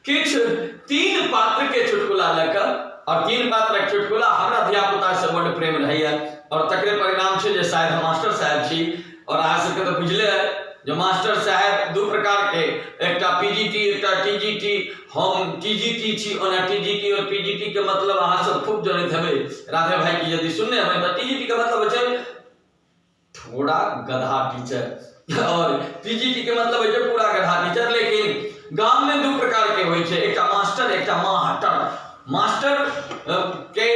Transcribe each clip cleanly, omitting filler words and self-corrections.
किछु तीन पात्र के चुटकुला लऽ कऽ आओर तीन पात्रक चुटकुला। हमरा धिया पुता से बड्ड प्रेम रहैया आओर तकरे परिणाम छै जे शायद हम मास्टर साहेब छी। आओर अहाँ सबके तऽ बुझले है जे मास्टर साहेब दू प्रकार के, एकटा पीजीटी, एकटा टीजीटी। हम टीजीटी छी। ओना टीजीटी और पीजीटी के मतलब अहाँ सब खूब जनैत हेबै, राधे भाई की यदि सुनने हेबै तऽ टीजीटी के मतलब होइ छै थोड़ा गधा टीचर और पीजीटी के मतलब होइ छै पूरा गधा टीचर। लेकिन गाम में दू प्रकार के होइ छै, एकटा मास्टर, एकटा माहटर। मास्टर के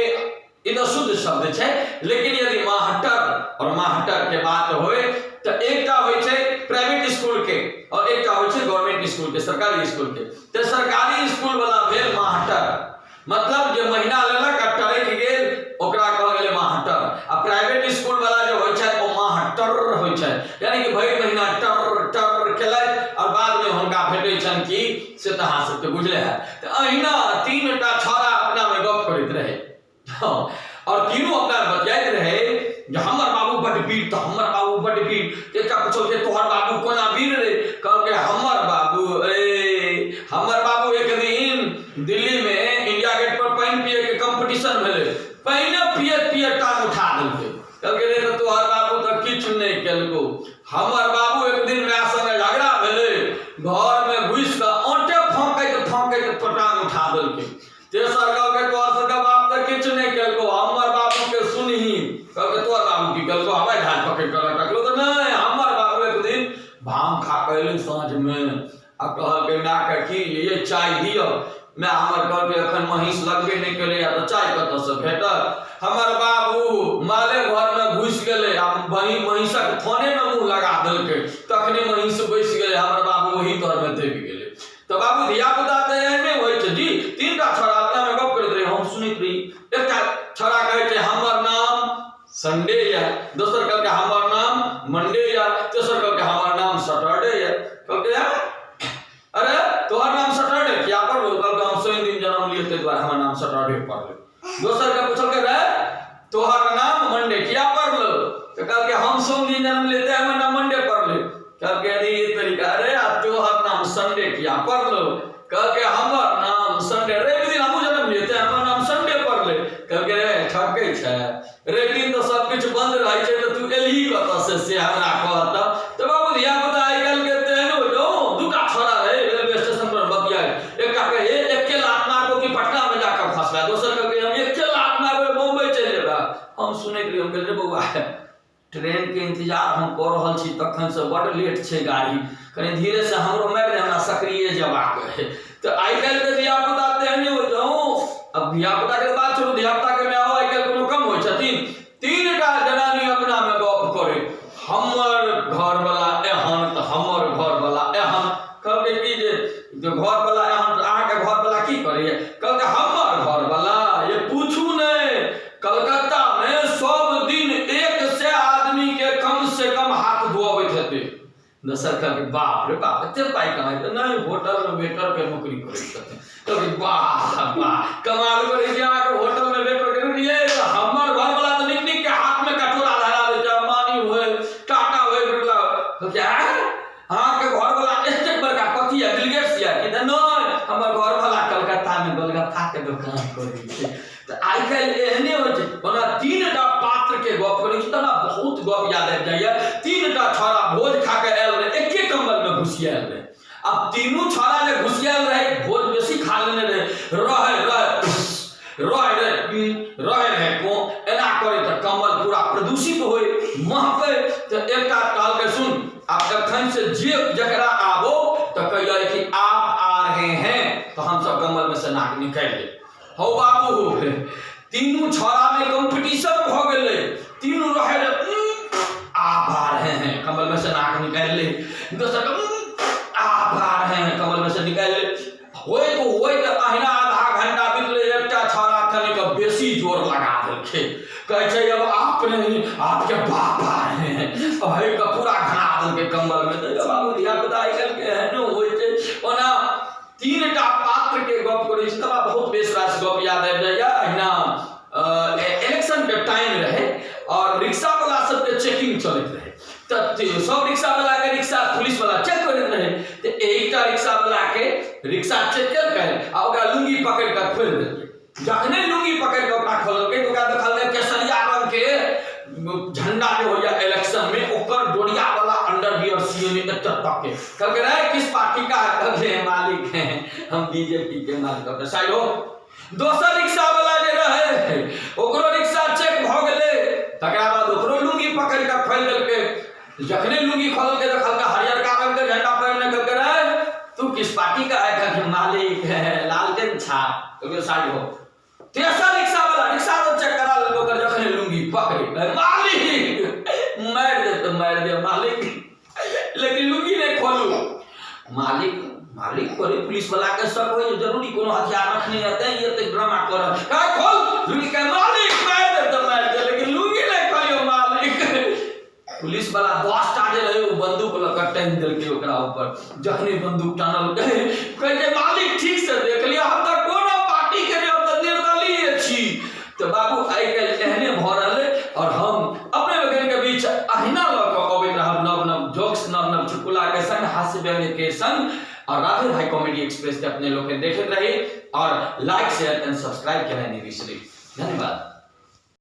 ई तऽ शुद्ध शब्द छै, लेकिन यदि माहटर और माहटर के बात होय तऽ एकटा होइ छै प्राइवेट स्कूल के और एकटा होइ छै गवर्नमेंट स्कूल के, सरकारी स्कूल के। तऽ सरकारी स्कूल वाला भेल माहटर, मतलब जे महीना लेलक आ टरकि गेल, ओकरा कहल गेलै माहटर। आ प्राइवेट स्कूल वाला जे होइ छै ओ माहटर होइ छै, यानी कि भरि महीना टर टर केलथि और बाद में हुनका भेटै छनि की से तऽ अहाँ सबके बुझले हैत। तऽ अहिना तीन टा छौड़ा अपना में गप करैत रहै। हँ, और तीनू अपना बतियाइत रहे जे हमर बाबू बड्ड वीर, तऽ हमर बाबू बड्ड वीर। तऽ एकटा पुछलकै, तोहर बाबू कोना वीर रे? कहलकै, हमर बाबू ए हमर बाबू एक दिन दिल्ली में इंडिया गेट पर पानि पिए के कंपटीशन भेलै, पानि पियत पियत टांग उठा देलकै। कहलकै, रे तऽ तोहर बाबू तऽ किछु नहि केलको। हमर बाबू एक दिन माय संगे झगड़ा भेलै, घर में घुसि कऽ आँटे फौंकैत फौंकैत टांग उठा देलकै। तेसर कहलकै, तोहर सबके बाप तऽ किछु नहि केलको, हमर बाबू के सुनही। कहलकै, तोहर बाबू की केलको? हवाई जहाज पकड़ि कऽ लटकलो? तऽ नहि, हमर बाबू एक दिन भांग खा कऽ एलै साँझमे आ कहलकै मायके कि ये चाय दिअ। माय हमर कहलकै, एखन महींस लगबे नहि केलैए तऽ चाय कतऽसँ भेटत? हमर बाबू माले घरमे घुसि गेलै आ महींसक थनेमे मुँह लगा देलकै, तखने महींस बैसि गेलै, हमर बाबू ओही तरमे दबि गेलै। तऽ बाबू, धिया पुता तऽ एहने होइ छै जी। तीन टा छौड़ा अपना में गप करैत रही, हम सुनैत रही। एकटा छौड़ा कहै छै, हमर नाम संडे यऽ। दोसर कहलकै, हमर नाम मंडे यऽ। तेसर कहलकै, हमर नाम सैटरडे यऽ। कहलकै, अरे तोहर नाम सैटरडे किया पड़लो? कहलकै, हम शनि दिन जन्म लियै, ताहि दुआरे हमर नाम सैटरडे पड़लै। दोसर के पुछलकै, रे तोहर नाम मंडे किया पड़लो? तऽ कहलकै, हम सोम दिन जन्म लेते, हमर नाम मंडे पड़लै। कहलकै, अरे ये तरीका, अरे आ तोहर नाम संडे किया पड़लो? कहलकै, हमर नाम संडे, रवि दिन हमहूँ जन्म लेते, हमर नाम संडे पड़लै। कहलकै, रे ठकै छै, रवि दिन तऽ सब किछु बंद रहै छै, तऽ तू एलही कतऽ से, से हमरा कह। तऽ बाबू, धिया पुता आइ काल्हि के तेहन हो जो। दूटा छोड़ा रहे रेलवे स्टेशन पर बतियाए। एकटा कहे, एके लात मारबो कि पटना में जाकर फंसबा। दोसर कहलकै, हम एके लात मारबै, बम्बई चलि जेबा। हम सुनैत रही, हम कहलियै, रे बौआ, ट्रेन के इंतजार हम कऽ रहल छी तखन से, बड लेट छै गाड़ी, कनि धीरे से हमरो मारि दे, हमरा सक्रिय जेबाक है। तऽ आइ काल्हि के धिया पुता तेहने होइ छै। अब धिया पुता के बात छोड़ू, धिया पुता के माय आइ काल्हि कोनो कम होइ छथिन? तीन टा जनानी अपना में गप करे, हमर घरवला एहन तऽ हमर घरवला एहन। कहलकै कि जे घरवला एहन, अहाँके घरवला की करैया? कहलकै, हमर घरवला ये पूछू नहि, कलकत्ता में सब दिन 100 आदमी के कम से कम हाथ धोअबैत हेतै। दोसर कहलकै, बाप रे बाप, एते पाइ कमाइ? तऽ नहि, होटल में वेटर के नौकरी करै छथिन। कहलकै, वाह वाह, कमाल करै छै अहाँके, होटल में वेटर के नौकरी। ये हमर घरवला तऽ नीक नीक के हाथ में कटोरा धरा दै छै, अंबानी होय, टाटा होय, बिरला। कहलकै, आँय, अहाँके घरवला एतेक बड़का कथी है, बिल गेट्स यऽ कि? नहि, हमर घरवला कलकत्ता में गोलगप्पा के दोकान करै छै। तऽ आइ काल्हि एहने होइ छै। ओना तीन टा पात्र के गप करै छी तऽ हमरा बहुत गप याद आबि जाइए। तीन टा छौड़ा भोज खा कऽ आयल रहै, एके कम्बल में घुसियायल रहै। आब तीनू छौड़ा जे घुसियायल रहै, भोज बेसी खा लेने रहै, रहै रहै रहै रहै रहै रहै को एना करै तऽ कम्बल पूरा प्रदूषित होइ, महकै। तऽ एकटा कहलकै, सुन, आब एखन से जे जकरा आबो तऽ कहियो कि आप आ रहे हैं, तऽ हमसब कम्बल में से नाक निकालि लेब। हौ बाबू, तीनू छौड़ा में कंपटीशन भ गेलै। तीनू रहे रे, आप आ रहे हैं, कमल में से नाक निकालि ले। दोसर के, आप आ रहे हैं, कमल में से निकालि ले। होइत होइत अहिना आधा घंटा बितलै। एकटा छौड़ा कनिक बेसी जोर लगा देलकै, कहै छै, अब आप नहीं, आपके बाप आ रहे हैं। अहे के पूरा घना देलकै कम्बल में। तऽ बाबू, धिया पुता आइ काल्हि के एहनो होइ छै। ओना तीन टा पात्र के गप करै छी तऽ हमरा बहुत बेस रास गप याद आबि जाइए। अहिना इलेक्शन के टाइम रहे और रिक्शा वाला सबके चेकिंग चलैत रहे, तऽ अथी सब रिक्शा वाला के रिक्शा पुलिस वाला चेक करैत रहे तऽ एकटा रिक्शा वाला के रिक्शा चेक केलकै आ ओकरा लुंगी पकड़ि कऽ खोलि देलकै। जखने लुंगी पकड़ि कऽ ओकरा खोललकै तऽ ओकरा देखलकै केसरिया रंग के झंडा जे होइया इलेक्शन में, ओकर डोरिया वाला अंडरवियर सीएम एते तक के। कहलकै रे किस पार्टी का है? कहलकै मालिक हैं हम बीजेपी के मालिक। कहलकै साइड हो। दोसर रिक्शा वाला जे रहे ओकरो रिक्शा चेक भऽ गेलै, तकरा बाद ओकरो लुंगी पकड़ि कऽ खोलि देलकै। जखने लुंगी खोललकै देखलकै हरियरका रंग के झंडा पहिरने। कहलकै रे तू किस पार्टी का है? कहलकै मालिक है लालटेन छाप। कहलकै साइड हो। तेसर रिक्शा वाला रिक्शा तो चेक करा लेलकै, ओकर जखने लुंगी पकड़े, मालिक मारि दे तऽ मारि दे मालिक, लेकिन लुंगी नहि खोलू मालिक। मालिक करे पुलिस वाला के शक होय जरूरी कोनो हथियार रखने हेतै, ये ते ड्रामा कर काय खोल लुंगी के मालिक मारि दे तऽ मारि दे, लेकिन लुंगी नहि खोलियो मालिक। पुलिस वाला 10 टा जे रहे ओ बंदूक लऽ कऽ टानि देलकै ओकरा ऊपर। जखने बंदूक टानलकै कहै छै मालिक ठीक से देख लिअ, हम तऽ कोनो पार्टी के नहि, हम तऽ निर्दलीय छी। तऽ बाबू आइ काल्हि एहने भऽ रहलै और हम अपने लोकनि के बीच अहिना लऽ कऽ अबैत रहब नव नव जोक्स, नव नव चुटकुला के संग, हास्य व्यंग्य के संग। और राधे भाई कॉमेडी एक्सप्रेस के अपने लोकनि देखैत रही और लाइक शेयर एंड सब्सक्राइब केनाइ नहि बिसरी। धन्यवाद।